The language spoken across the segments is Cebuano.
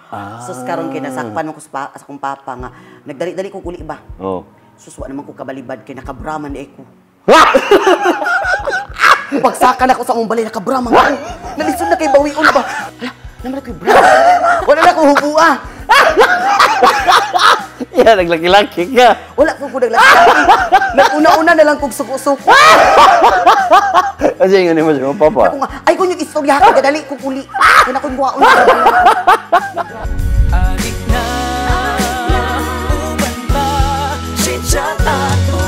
Ah. Sus, karon kay nasakpan mo ko sa akong papa nga nagdali-dali ko uli ba. Sus, wa naman ko kabalibad kay nakabra man eh ko. Pagsaka na ko sa akong balay, nakabra man ko. Nalisod na kay bawion ba. Hala, naman ako bra. Wala na ko hubua. Yeah, naglaki-laki ka. Wala ko ko naglaki. Naguna-una na lang kog suko-suko. Kasi nga mo sa imong papa. Ako nga, ay kung yung istorya ka, dali ko uli. Kaya na kong buwaon. Adik na, uban pa, si Chatato.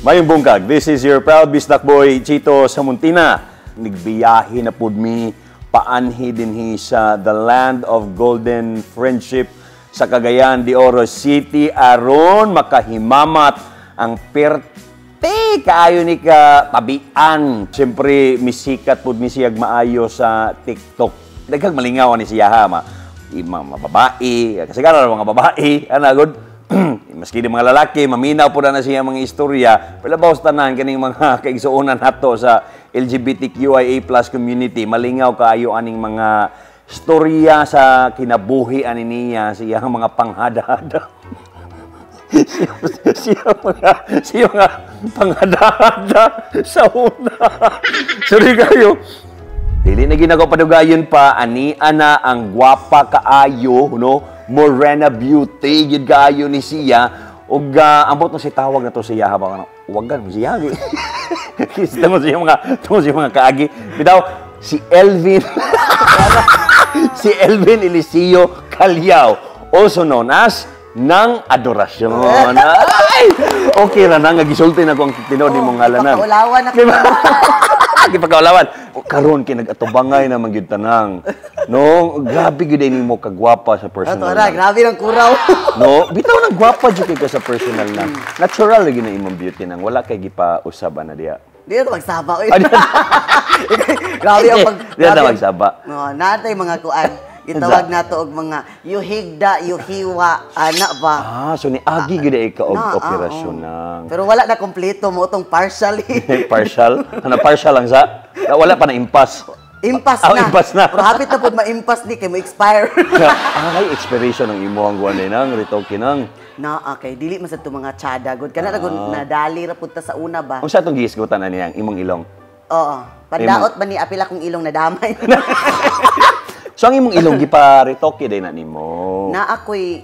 Mayong bungkag, this is your proud Bisdak boy, Chito Samontina. Nigbiyahe na pud mi paanhi dinhi sa the land of golden friendship sa Cagayan de Oro City aron makahimamat ang perte kaayo ni ka tabian. Siyempre, misikat pud mi siyag maayo sa TikTok. Daghang malingaw ni siya ha, ma mga babae, kasi mga babae, ana good. Maski di mga lalaki, maminaw po na siya mga istorya. Pero labaw sa tanan, kaning mga kaigsuonan nato sa LGBTQIA+ community, malingaw kaayo aning mga storya sa kinabuhi ani niya, sa iyang mga panghada-hada. Siya mga panghada-hada sa una. Sorry kayo. Dili na ginagawa padugayon pa, ani ana ang gwapa kaayo, no? Morena beauty, gid kaayo ni siya. Ug ambot no si tawag na to siya habang ano, wagan mo siya. Tungod siya mga kaagi. Bitaw si Elvin si Elvin Eliseo Caliao, also known as Nang Adorasyon. Ay! Okay ra na nga gisulti na ko ang tinuod nimong ngalanan. Gipakaulawan ako. Gipakaulawan. Karon kay nag-atubangay na man gyud tanang. No, grabe gyud nimo kagwapa sa personal. Ato ra, grabe ng kuraw. No, bitaw nang gwapa jud kay ka sa personal na. Natural lagi na imong beauty nang wala kay gipausab ana diya. Di na magsaba oy. Grabe ang pag Di na magsaba. No, natay mga kuan. Gitawag nato og mga yuhigda, yuhiwa, ana ba? Ah, so ni agi gyud ay ka og Na, operasyon oo. nang. Pero wala na kompleto mo itong partially. Partial? Ano, partial lang sa? Wala pa na impas. Impas Ah, na. impas na. Pero hapit na pud ma-impas ni kay mo expire. Ay, expiration ang imuhang guwan nang retoke nang. Na, okay, dili man sa to mga tsada gud. Kana gud nadali ra pud ta sa una ba. Unsa atong gihisgutan ani ang imong ilong? Oo. Pandaot ba ni apil akong ilong nadamay. So ang imong ilong gipa-retoke din na nimo. Na ako'y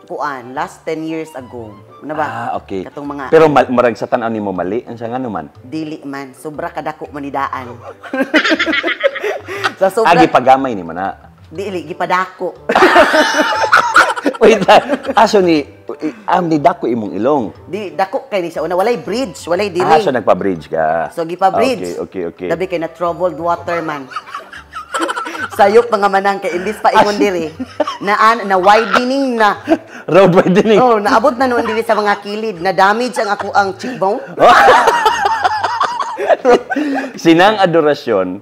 kuan last 10 years ago. Ano ba? Ah, okay. Katong mga pero marag sa tan-aw nimo mali, ang sa ngano man? Dili man, sobra kadako manidaan. Sa sobra Ah, gipagamay nimo na. Dili gipadako. Wait lang. Ah, so ni am ni dako imong ilong. Di dako kay ni siya una, walay bridge, walay dili. Ah, so nagpa-bridge ka. So gipa-bridge. Okay. Dabi kay na troubled water man. Sayop mga manang kay imbis pa ingon diri na an, na widening na. Road widening. Oh, naabot na noon diri sa mga kilid, na damage ang ako ang cheekbone. Sinang Adorasyon,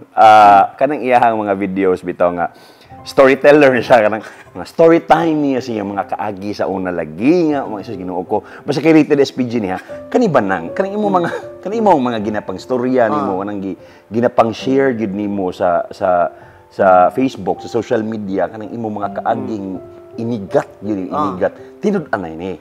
kanang iyahang mga videos bitaw nga storyteller siya, kanang mga story time niya siya mga kaagi sa una lagi nga mga isa Ginoo ko. Basta kay rated SPG niya, kani ba nang kanang imo mga kanang imong mga ginapang storya nimo, kanang ginapang share gyud nimo sa Facebook, sa social media, kanang imong mga kaaging inigat gyud inigat. Tinud anay ni.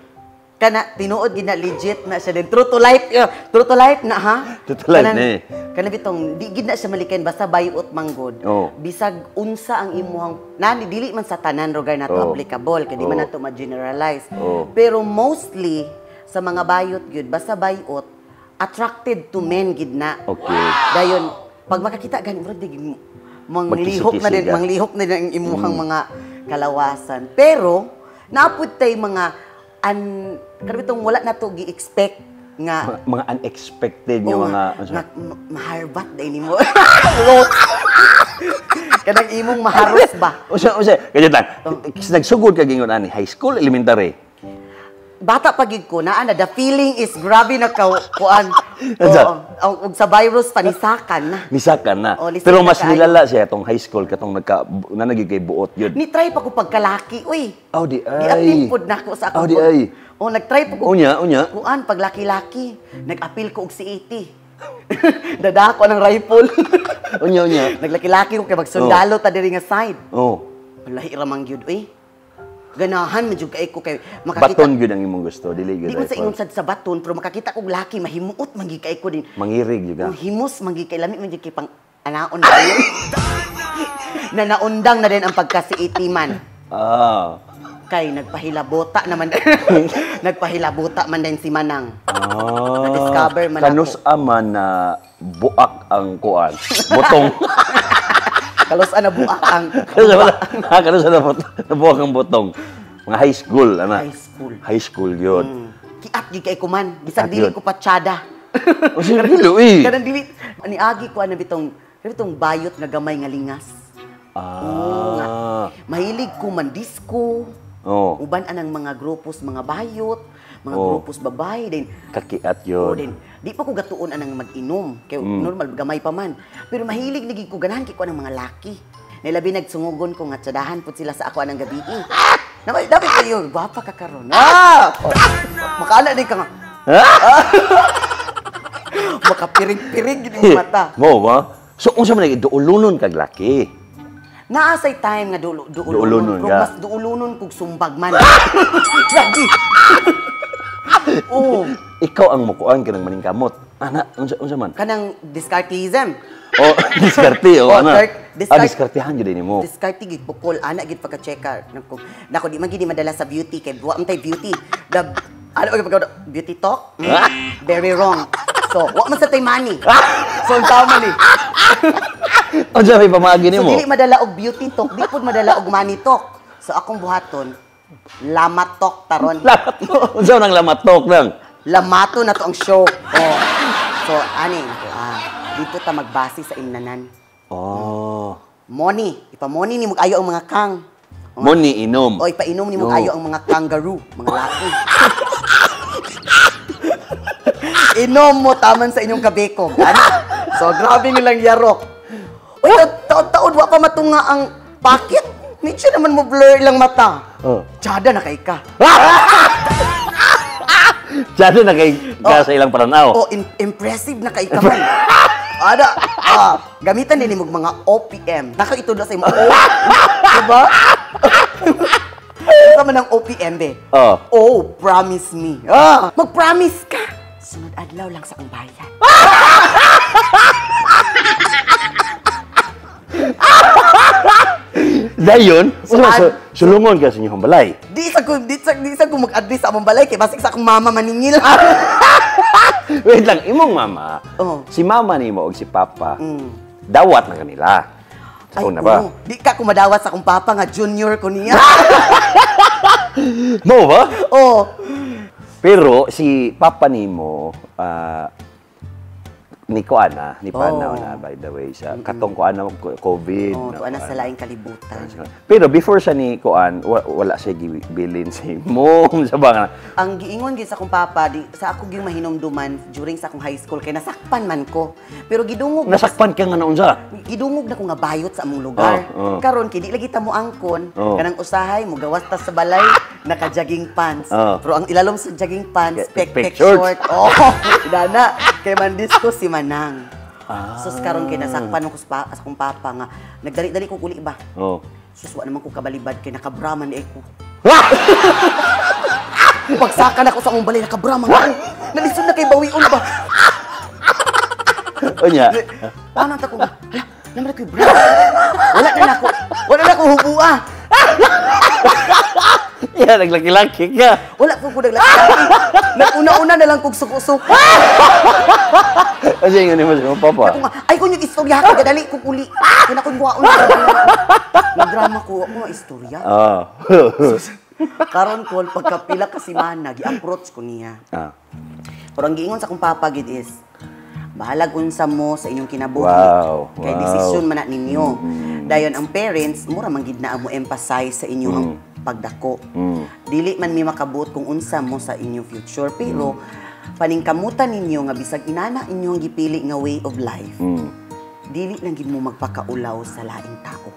Kana tinuod gid na legit na siya din. True to life, true to life na ha. True to life ni. Kana bitong di gid na siya malikayan basta bayot manggod. Oh. Bisag unsa ang imuhang nani dili man sa tanan rogar nato applicable kay di man nato ma-generalize. Oh. Pero mostly sa mga bayot gyud basta bayot attracted to men gid na. Okay. Dayon pag makakita gani murag di manglihok na din, Magkisi-kisi ka. manglihok na din ang imuhang mga kalawasan. Pero naapod tay mga kanang wala na to gi-expect nga Mga unexpected nga Oo, mga nga, maharbat day nimo. Kanang imong maharos ba? Unsa, kanya lang. Nagsugod ka gingon ani high school, elementary. Bata pa gid ko naa na the feeling is grabe na ka kuan. Unsa? Oo, og sa virus panisakan na. Nisakan na. Oh, lisod pero na mas kaayo. nilala siya tong high school katong nagka na nagig kay buot yun. Ni try pa ko pagkalaki, uy. Oh, di ay. Giapil pod nako sa akong Oh, di ay. Oh, nagtry pa ko. Unya, unya. Kuan paglaki-laki, nag-apil ko og si 80. Dadako ng rifle. Unya, unya. Naglaki-laki ko kay magsundalo ta diri nga side. Oh. Lahi ra man gyud oy. Ganahan man jud kay ko kay makakita. Baton gyud ang imong gusto, dili gyud Di man sa rifle. ingon sad sa baton, pero makakita kog laki mahimuot man gyud kay ko din. Mangirig gyud ka. Ang himos man gyud kay lami man gyud kay pang anaon na kayo. Na naundang na din ang pagkasiitiman. Ah. Kay nagpahilabota naman. Nagpahilabuta man din si Manang. Ah. Na-discover man ako. Kanus ama na buak ang kuan. Botong. Kalos ana buak ang Kanus ama kanus na buak ang botong. Mga high school ana. High school. High school yun. Kiat gyud kay ko man, bisag Kiat dili yun. ko patsada. O sige, dili eh. Kanang dili niagi ko ana bitong bayot nga gamay nga lingas. Ah. Mahilig ko man disco. Oh. Uban anang mga grupos mga bayot, mga grupos babae din. Kakiat Oo yun. din. Di pa ko gatuon anang mag-inom kay normal gamay pa man. Pero mahilig lagi ko ganahan kay ko anang mga laki. Nilabi nagsungugon ko nga tsadahan pud sila sa ako anang gabi. Namay dapat kayo, gwapa ka karon. Ah! Oh, makaala din ka nga. Makapirig-pirig gid imong mata. Mo ba? So unsa man duulunon kag laki? Naa say time nga duulunon, Duulunon pero ka. mas duulunon kog sumbag man. Lagi. Oo. Ikaw ang mukuan kanang maningkamot. Ana, unsa man? Kanang discartism. Oh, diskarte oh, Oh, ana. Discard- Ah, diskartehan gyud nimo. Diskarte gid bukol ana gid pagka-checker. Nako, nako di man gid ni madala sa beauty kay wa man tay beauty. The ano pagka beauty talk? Very wrong. So, wa man sa tay money. So, ang tama ni. Unsa may pamaagi So, nimo? dili madala og beauty talk, di pud madala og money talk. So, akong buhaton, lama talk taron. Lamatok. Unsa nang lamatok nang? Lamato na to ang show. Oh. So, ani, dito ta magbase sa imnanan. Oh. Money. Ipa-money ni ayo ang mga kang. Mo ni inom. O ipainom ni No. ayo ang mga kangaroo, mga laki. Inom mo taman sa inyong kabekog. Ano? So, grabe nilang yarok. Uy, taon-taon, wa pa matunga ang packet. Medyo naman mo blur lang mata. Oh. Tsada na kay ka. Tsada na kay ka sa ilang pananaw. Oh, impressive na kay ka man. Ada, gamitan din mo mga OPM. Nakaitudlo sa imo. O, diba? Ano man ang OPM, be? Oh. Oh, promise me. Ah, mag-promise ka. Sunod adlaw lang sa akong bayan. Dayon, unsa sulungon ka sa inyong balay. Di sa ko mag-address sa among balay kay basig sa akong mama maningil. Wait lang, imong mama. Oh. Si mama nimo og si papa. Dawat na kanila. Sa una ba? oo. Di ka kumadawat sa akong papa nga junior ko niya. Mo ba? Oh. Pero si papa nimo ni kuan na, ni panaw Oh. na by the way sa katong kuan na COVID. Oh, na tuwa na kuan. sa laing kalibutan. Pero before siya ni kuan, wala siya gibilin sa imo sa banga. Ang giingon gid sa akong papa, di, sa ako gyud mahinumduman during sa akong high school kay nasakpan man ko. Pero gidungog Nasakpan ka nga naon sa. gidungog na ko nga bayot sa among lugar. Oh, oh. Karon kay di lagi ta mo angkon, Oh. kanang usahay mo gawas ta sa balay naka jogging pants. Oh. Pero ang ilalom sa jogging pants, Pek- pek pek pek shorts. short. Oh, dana kay man disco si Manang. Ah. Sus karon kay nasakpan ko sa akong papa nga nagdali-dali ko uli ba. Oh. Sus wa naman ko kabalibad kay nakabraman eh ko. Pagsaka na ko sa akong balay nakabraman ko. Nalisod na kay bawion ba. Unya. Paano ta ko nga? Hala, naman ako bra. Wala na nako. Wala na ko hubua. Yeah, naglaki-laki ka. Wala ko ko naglaki. Naguna-una na lang kog suko-suko. Kasi nga nimo sa imong papa. Ako nga, ay kung yung istorya ka, gadali ko uli. Kaya na kong buwaon. Nagdrama ko, ako nga istorya. Ah. Karon ko, pagkapila ka si Mana, gi-approach ko niya. Ah. Pero ang giingon sa akong papa gid is, bahalag unsa mo sa inyong kinabuhi. Wow, Kay wow. desisyon man na ninyo. Dayon ang parents, mura man gid na mo emphasize sa inyong pagdako. Dili man mi makabuot kung unsa mo sa inyong future, pero paningkamutan ninyo nga bisag inana inyong gipili nga way of life. Dili lang gid mo magpakaulaw sa laing tao.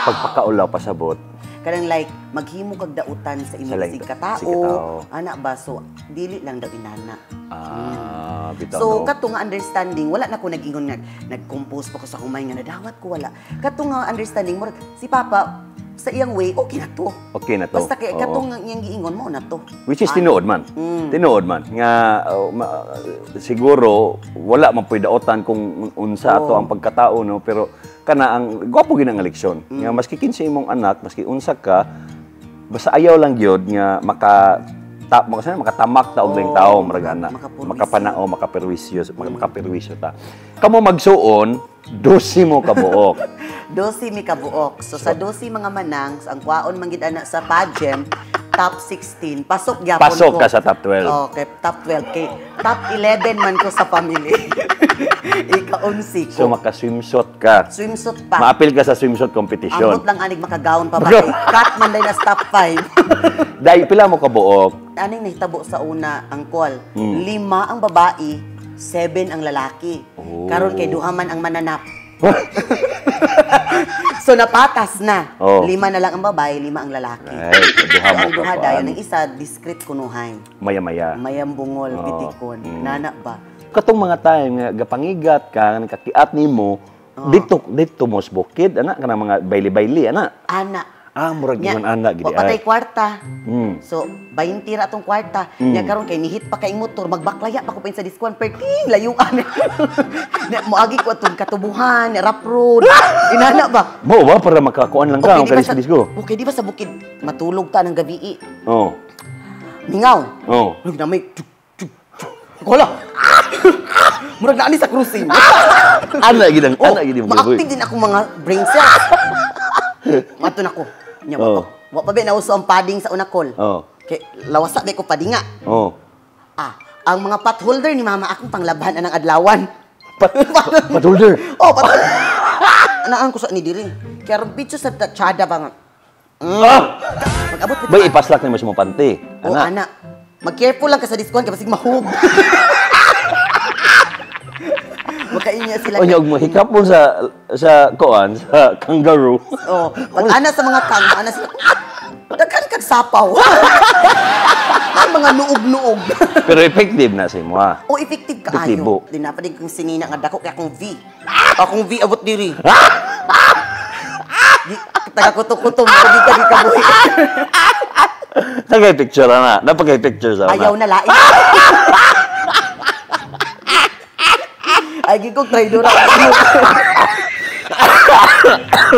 Pagpakaulaw pasabot. Kanang like maghimo kag dautan sa imong Sa laing- sig katao. Sig katao. Ana ba, so dili lang daw inana. Ah, bitaw, So no? kato nga understanding, wala na ko nag-ingon nga nag-compose pa ko sa humay nga nadawat ko, wala. Kato nga understanding mo si Papa sa iyang way, okay na to. Okay na to. Basta kay Oo. kato nga iyang giingon mo na to. Which is tinuod man. Tinuod man nga oh, siguro wala man puy daotan kung unsa ato ang pagkatao, no, pero kana ang gwapo gid ang leksyon. Nga maski kinsa imong anak, maski unsa ka, basta ayaw lang gyud nga makatamak ta og laing tao, murag ana. Makaperwisyo. Makapanao, makaperwisyo, makaperwisyo ta. Kamo magsuon, 12 mo kabuok. 12 mi kabuok. So sa 12 mga manang, ang kwaon man gid ana sa pageant, top 16. Pasok gyapon Pasok ko. ka sa top 12. Okay, top 12 kay top 11 man ko sa family. Ika-11 So ko. maka-swimsuit ka. Swimsuit pa. Maapil ka sa swimsuit competition. Ambot lang anig makagaon pa ba kay cut man day na stop 5. Dahil pila mo kabuok? Aning nahitabo sa una ang call. Lima ang babae, 7 ang lalaki. Oh. Karon kay duha man ang mananap. So napatas na. Oh. Lima na lang ang babae, lima ang lalaki. Right, duha So, mo ang duha kakuan. dayon, ang isa discreet kunuhay. Maya-maya. Mayang bungol, Oh. pitikon. Nana ba? Katong mga time nga gapangigat ka, nakakiat nimo, dito dito mo sa bukid ana, kanang mga bayli-bayli ana. Ana. Ah, murag Nya, ingon ana gid wa patay ay. kwarta. Mm. So, 20 ra atong kwarta. Nya karon kay nihit pa kay motor, magbaklaya pa ko pa sa discount perting layuan. Nya moagi ko atong katubuhan, rough road. Inana ba? Mo ba para makakuan lang ka, Okay, di ba okay, disco. Okay, di ba sa bukid matulog ta ng gabi? Oh. Mingaw. Oh. Murag na may tuk, tuk, tuk. Ako, hala. Murag na ani sa cruising. Ana gid ang Oh, ana gid mo. ma-active din ako mga brain cells. Mato na ko. Nya wa pa ba nauso ang padding sa una call. Oh. Kay lawasa ba ko padinga. Oh. Ah, ang mga pot holder ni mama akong panglabhan anang adlawan. Pot holder. Oh, pot. Anaan ko sa ni diri. Kaya ron picture sa tsada ba nga. Ah! Mag-abot po. Bay ipaslak nimo sa mo panty. Oh, Ana. ana. Mag-careful lang ka sa discount kay basig mahug. Makainya sila. Unya og mo hikap mo sa kuan sa kangaroo. Oh, pag ana sa mga kang, ana sila. Daghan kag sapaw. Ang mga nuog-nuog. Pero effective na sa imo ah. O effective kaayo. Epektibo. Di na pa din kong sinina nga dako kay akong V. Akong V abot diri. Di taga kuto-kuto mo di ka di kabuhi. Tagay picture ana. Napagay picture sa una. Ayaw na lain. Ay, gid kong traidor ako.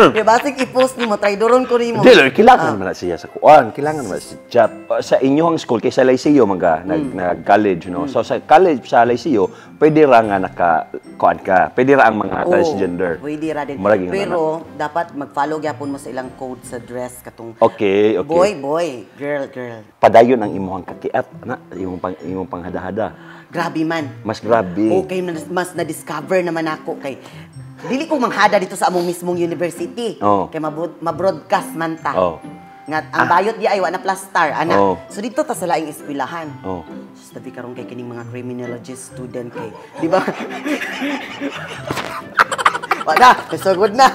Kaya basig i-post nimo, traidoron ko nimo. Dili, kailangan man na siya sa kuan, kailangan man na si chat. Sa inyong school kay sa Lyceo man ka nag college, no. So sa college sa Lyceo, pwede ra nga naka kuan ka. Pwede ra ang mga Oo, transgender. Pwede ra din. Murag ingon ana. Pero dapat mag-follow gyapon mo sa ilang code sa dress katong Okay. Boy, boy, girl, girl. Padayon ang imong kakiat na imong panghadahada. Grabe man. Mas grabe. Okay, mas na-discover naman ako kay dili ko manghada dito sa among mismong university. Oo. Kay mabroadcast man ta. Oo. Nga ang bayot di ay wa na plus star ana. Oo. So dito ta sa laing eskwelahan. Oo. Sus, tabi karon kay kining mga criminologist student kay, di ba? Wala, sugod na.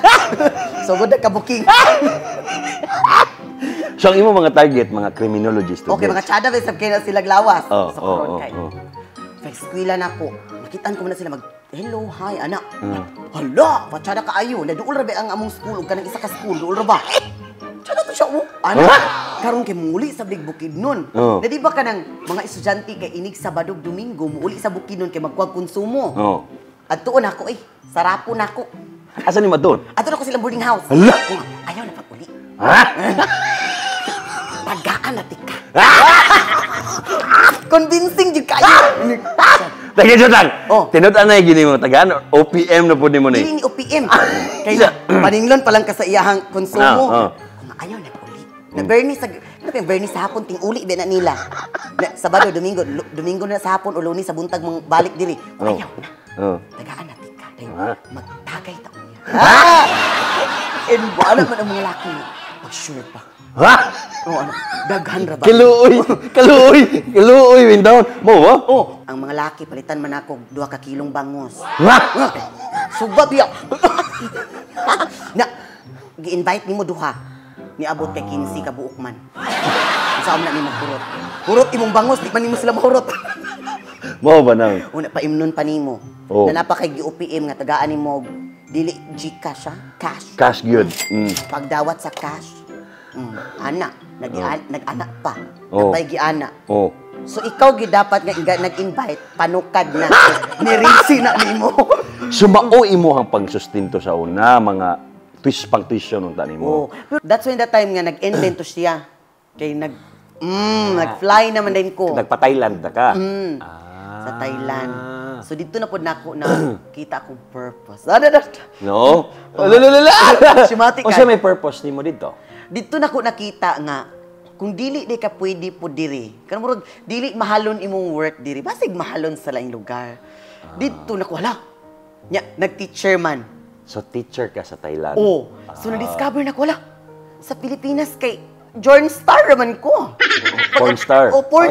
Sugod na kabuking. So ang imong mga target mga criminology students. Okay, mga tsada ba sab kay na sila glawas. Oo, So karon oo, kay. oo. Sa eskwela na ko, nakitaan ko na sila mag hello, hi, ana. Hala, patsada kaayo. Naduol ra ba ang among school ug kanang isa ka school, duol ra ba? Tsada to siya oh. Ana, Huh? karon kay muli sa Big Bukidnon. Oo. Na di ba kanang mga estudyante kay inig Sabado ug Domingo muuli sa Bukidnon kay magkuwag konsumo. Oo. Adtuon ako eh, sarapon ako. Asa ni madon? Adto ako silang boarding house. Hala! Oh, ayaw na pag-uli. Ha? Tagaan na tika. Convincing jud kayo. Taga lang. Oh. Tinud-an na gini mo tagaan OPM na pud nimo ni. Dili ni OPM. Kay paninglon pa lang ka sa iyahang konsumo. Ah, ah. Kung ayaw na uli. Na Bernie sa ano kay Bernie sa hapon ting uli ba na nila. Na, Sabado, Domingo, Domingo na sa hapon o Lunes sa buntag mong balik diri. Kung Oh. ayaw na. Oh. Tagaan na tika. Dayon, Ah. magtagay ta unya. Ah! And wala man ang mga laki na. Pag sure pa. Ha? Oh, ano, daghan ra ba? Kaluoy, kaluoy, kaluoy windown. Mo ba? Oh, ang mga laki palitan man ako 2 ka kilong bangos. Ha? Suba biya. Na gi-invite nimo duha. Niabot kay 15 ka buok man. Sa na nimo hurot. Hurot imong bangos, di man nimo sila mahurot. Mao ba nang? Una paimnon pa nimo. Oh. Na napakay gi-OPM nga tagaan nimo dili GCash ha, cash. Cash gyud. Pagdawat sa cash. Ana, nag-anak pa. Oh. Napay giana. Oh. So ikaw gyud dapat nga nag-invite, panukad na. Nirisi na nimo. Sumao imo ang pagsustento sa una mga twist pang tuition unta nimo. Oh. Pero that's when the time nga nag-end to siya. Kay nag-fly naman din ko. Nagpa-Thailand na ka. Sa Thailand. So dito na pod nako na kita akong purpose. No? Simatic O siya may purpose nimo dito? Dito na ko nakita nga kung dili di ka pwede po diri. Kanang murag dili mahalon imong work diri. Basig mahalon sa laing lugar. Dito na ko hala. Nya nag-teacher man. So teacher ka sa Thailand. Oh, so na-discover na ko hala. Sa Pilipinas kay Jorn star raman ko. Porn star. Oh, porn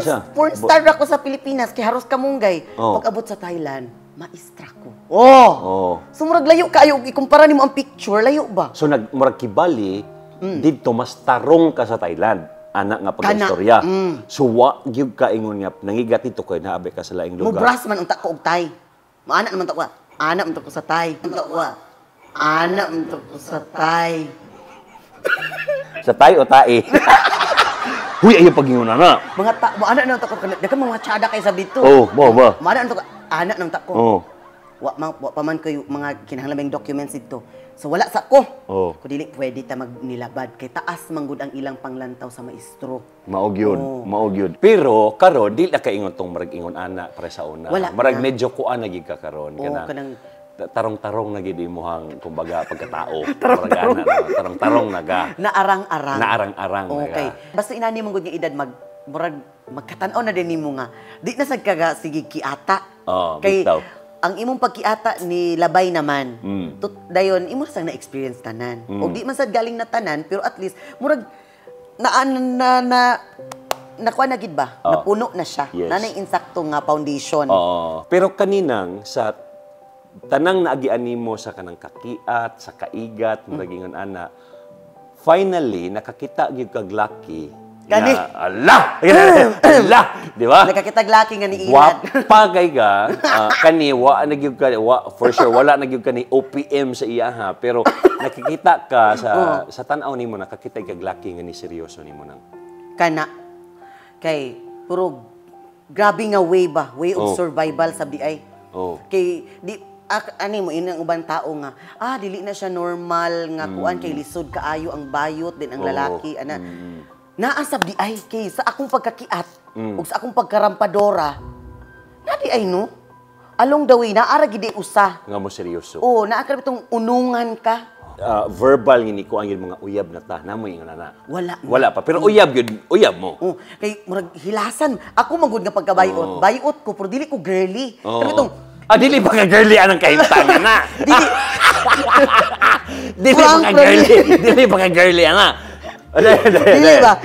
star ako sa Pilipinas kay haros kamunggay. Oh. Pag abot sa Thailand, maestra ko. Oh. Oh. So murag layo kaayo ikumpara nimo ang picture, layo ba? So nag murag kibali didto mas tarong ka sa Thailand. Ana nga pag-istorya. So wa gyud ka ingon nga nangigat dito kay naabi ka sa laing lugar. Mubras man unta ko og Thai. Maana naman ta ko. Ana man ta ko sa Thai. Unta ko. Ana man ta ko sa Thai. Sa Thai o tae? Huy, ayaw pag-ingon na. Mga ta, maana naman ta ko. Daghang mga tsada kay sa dito. Oh, mo ba? Maana naman ta ko. Ana naman ta ko. Oh. Wa pa man kayo mga kinahanglan documents dito. So wala sa ko. Oh. Kung dili pwede ta magnilabad kay taas manggod ang ilang panglantaw sa maestro. Maog yun, Oh. maog yun. Pero karon dili na kaingon tong marag ingon ana para sa una. Wala Marag na. medyo kuan na gid ka karon Oo, kanang tarong-tarong na gid imuhang kumbaga pagkatao. Tarong-tarong, tarong-tarong na ga. Naarang-arang. Naarang-arang na Okay. ga. Basta inani mong gud nga edad murag magkatan-aw na din nimo nga. Di na sad kaga sige kiata. Oo, kay bitaw. Ang imong pagkiata ni labay naman. Dayon imo sang na-experience tanan. Og di man sad galing na tanan pero at least murag na na na nakuha na gid ba? Oo. Napuno na siya. Yes. Nanay insakto nga foundation. Oo. Pero kaninang sa tanang naagian nimo sa kanang kakiat, sa kaigat, murag ingon ana, finally nakakita gyud kag laki. Kani. Nga, ala! Ala! Di ba? Nakakitag laki nga ni Ilad. Gwapa kay ka, kani wa na gyud ka, wa, for sure wala na gyud ka ni OPM sa iya ha, pero nakikita ka sa sa tan-aw nimo nakakita kag laki nga ni seryoso nimo nang. Kana kay puro grabe nga way ba, way of Oh. survival sa BI. Oh. Kay di ani mo inang uban tao nga dili na siya normal nga kuan kay lisod kaayo ang bayot din ang Oo. lalaki ana. Naa sa BI kay sa akong pagkakiat ug sa akong pagkarampadora. Na di ay no. Along the way naa ra gid usa. Nga mo seryoso. Oh, naa ka bitong unungan ka. Verbal ngini ko ang mga uyab na ta namo ingon ana. Wala na. Wala pa pero uyab gyud, uyab mo. Oh, kay murag hilasan. Ako man gud nga pagkabayot. Bayot ko pero dili ko girly. Oo. Pero itong dili pa ka girly anang kahimtangan na. dili Dili pa ka girly. Dili pa ka girly ana. Dili ba?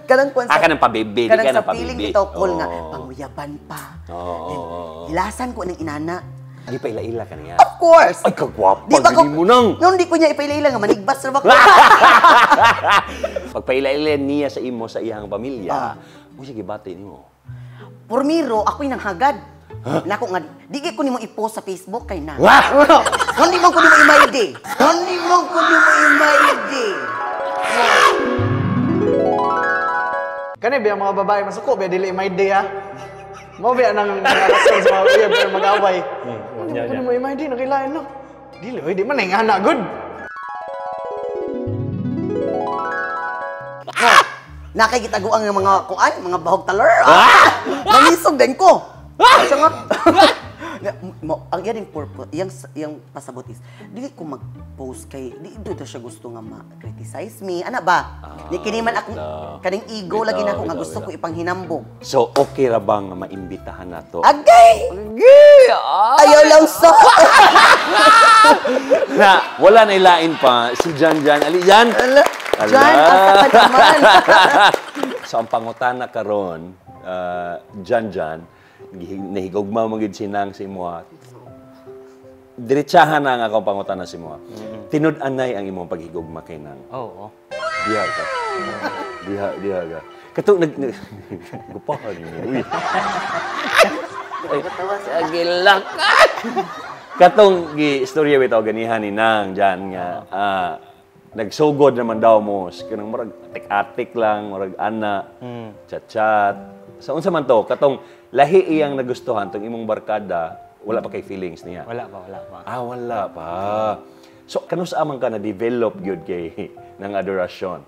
Kanang kuan Ah, kanang pabebe, di kanang ka sa ng pabebe. feeling bitaw call nga Oo. panguyaban pa. Oo. Hilasan ko ng inana. Di pa ila-ila ka niya. Of course. Ay, kagwapa, Di ba ko, gani mo nang. Nung di ko niya ipaila-ila nga manigbas ra ba ko. Pagpaila-ila niya sa imo sa iyang pamilya, mo sige bati nimo. Pormiro, ako'y nanghagad. Nako nga, di ko nimo i-post sa Facebook kay na. Wah! Hindi man ko nimo i-my day. Hindi man ko nimo i-my day. Kani ba ang mga babae masuko ba dili my day ha? Mo ba nang rason sa mga uyab pero mag-away. Hindi mo ko nimo my day nakilain no. Dili oy di man na ingana good. Nakikitaguan ng mga kuan, mga bahog talor. Ah! Nangisog din ko. Siya nga. Ang iyang purpose, iyang pasabot is, dili ko mag-post kay, di do siya gusto nga ma-criticize me. Ana ba? Ni kini man akong, kaning ego lagi na ako nga gusto ko ipanghinambog. So, okay ra ba nga maimbitahan nato? Agay! Agay! Ah! Ayaw lang sa! Na, wala na ilain pa si Jan Jan. Ali, Jan! Ala, Jan, asa ka naman? So, ang pangutana karon, Jan Jan, nahigugma mo gid sinang si imoha. Diretsahan na ang akong pangutana si imoha. Tinud-anay ang imong paghigugma kay Nang. Oo. Diha ka. Diha, diha ka. Katong nag... Gupahan mo. Uy. Nakatawa sa Agilak. Katong gi istorya bitaw ganihan ni Nang diyan nga nagsugod naman daw mo kanang murag atik-atik lang, murag ana, chat-chat. Sa unsa man to, katong lahi iyang nagustuhan tong imong barkada, wala pa kay feelings niya? Wala pa, wala pa. Ah, wala pa. So kanus amang ka na develop gyud kay ng adorasyon?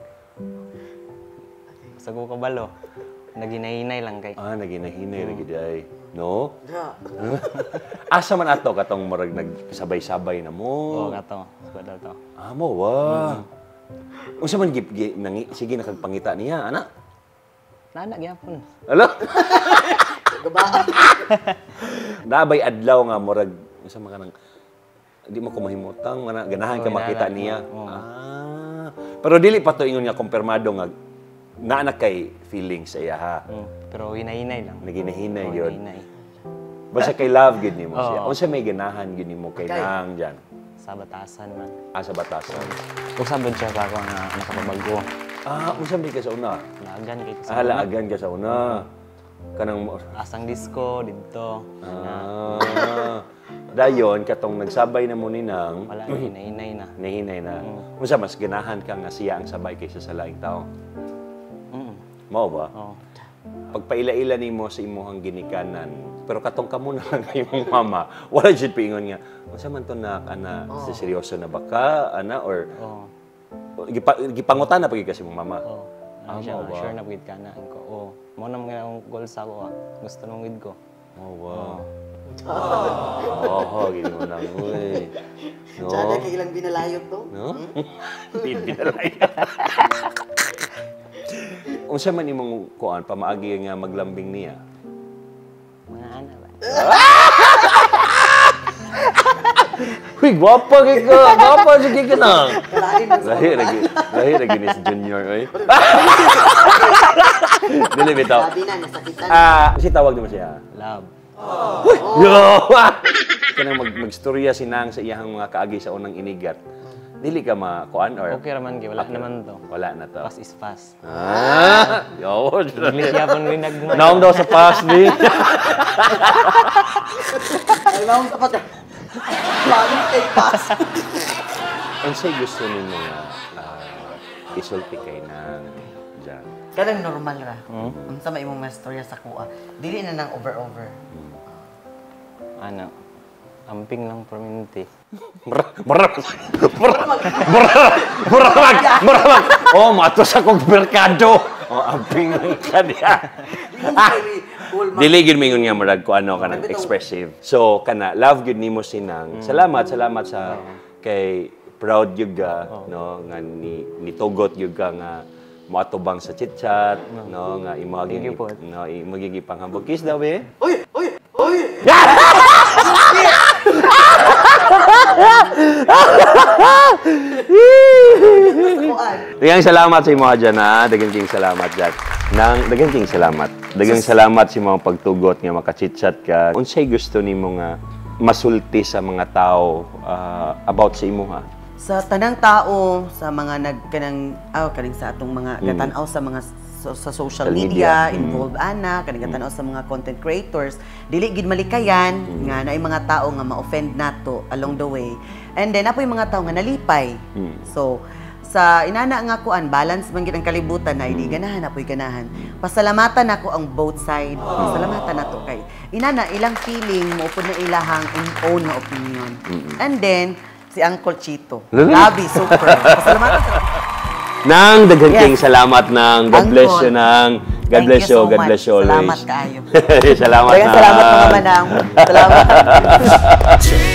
Sa ko kabalo, naginahinay lang kay. Ah, naginahinay ra gyud ay. No? Da. Asa man ato katong murag nagsabay-sabay na mo? Oo, kato. Squad to. Ah, mo wa. Unsa man gi, gi nangi, sige nakagpangita niya, ana? Nana gyapon. Alo? Gabaan. Nabay adlaw nga murag unsa man kanang di mo ko mahimutang ana ganahan ka Oo, makita inana. niya. Oo. Ah. Pero dili pa to ingon nga kumpirmado nga naa na kay feelings sa iya ha. Pero hinahinay lang. Naginahinay Oo, yun. hinahinay. Basta kay love gid nimo siya. Oo. Unsa may ganahan gid nimo kay Kay. Nang diyan? Sa batasan man. Ah, sa batasan. Usab siya sa ako nga nakapabago. Ah, unsa may ka sa una? Laagan kay ko sa Ah, laagan ka sa una. Kanang Asang disco didto. Ah. Dayon katong nagsabay na mo ni Nang, Wala na, hinahinay na. nahinay na. Unsa mas ganahan ka nga siya ang sabay kaysa sa laing tao? Mao ba? Oo. Pagpaila-ila nimo sa imuhang ginikanan, pero katong kamo na lang kay imong mama, wala jud piingon nga, unsa man to nak ana, seryoso na ba ka ana or Oo. gipangutan na pag kasi imong mama? Oo. Ah, Ano siya, mao ba? sure na gid ka na ko. Oo. Mo na mga akong goal sa ako. Ah. Gusto nung gid ko. Oh, wow. Oh, gini mo nang, uy. No? Tsada kay ilang binalayot to. No? Hindi na. Unsa man imong kuan pamaagi nga maglambing niya? Mga ana ba? Huy, gwapa kay ka. Gwapa sige ka na. Kalain mo sa Lahi lagi, lahi lagi ni si Junior oy. Dili bitaw. Sabi na, nasakitan. Ah, kasi tawag nimo siya. Love. Yo! Kanang magstorya si Nang sa iyahang mga kaagi sa unang inigat. Dili ka makuan or Okay raman kay wala naman to. Wala na to. Fast is fast. Ah! Yo. English yapon ko nagmay. Naong daw sa past ni. Ay, maong sapat ka. Paano kay pass? Unsay gusto nimo nga isulti kay Nang diyan? Kanang normal ra. Unsa may imong mastorya sa kuha. Dili na nang over-over. Ano? Amping lang perminti. Mara, mara, mara, mara, mara, mara. Oh, mato sa kong merkado. Oh, amping lang ka niya. Dili gyud mingon nga murag ko ano kanang expressive. So kana love gyud nimo si Nang. Salamat, salamat sa kay proud gyud ka no nga ni nitugot gyud ka nga moatubang sa chit-chat no nga imo Thank you po. no imo gyud gipanghambog kiss daw eh. Uy! Uy! Uy! Kuan. Daghang salamat sa imo dyan ha. Daghang king salamat dyan. Nang daghang king salamat. Daghang salamat sa imong pagtugot nga makachit-chat ka. Unsay gusto nimo nga masulti sa mga tao about sa imo ha? Sa tanang tao, sa mga nagkanang kaning sa atong mga gatan-aw sa mga sa social Social media. media, involved ana, kaning gatan-aw sa mga content creators, dili gid malikayan nga naay mga tao nga ma-offend nato along the way. And then apoy mga tao nga nalipay. So sa inana nga kuan balance man gid ang kalibutan na hindi ganahan apoy ganahan. Pasalamatan nako ang both side. Pasalamatan nato kay inana ilang feeling mo pud na ilahang own nga opinion. And then si Uncle Chito. Grabe, super. Pasalamatan sa Nang daghang Yes. king salamat nang. God bless Uncle. you nang. God Thank bless you you. so God much. bless you always. Salamat kaayo. Salamat Daghang salamat Nang. mga manang. Salamat. Chito.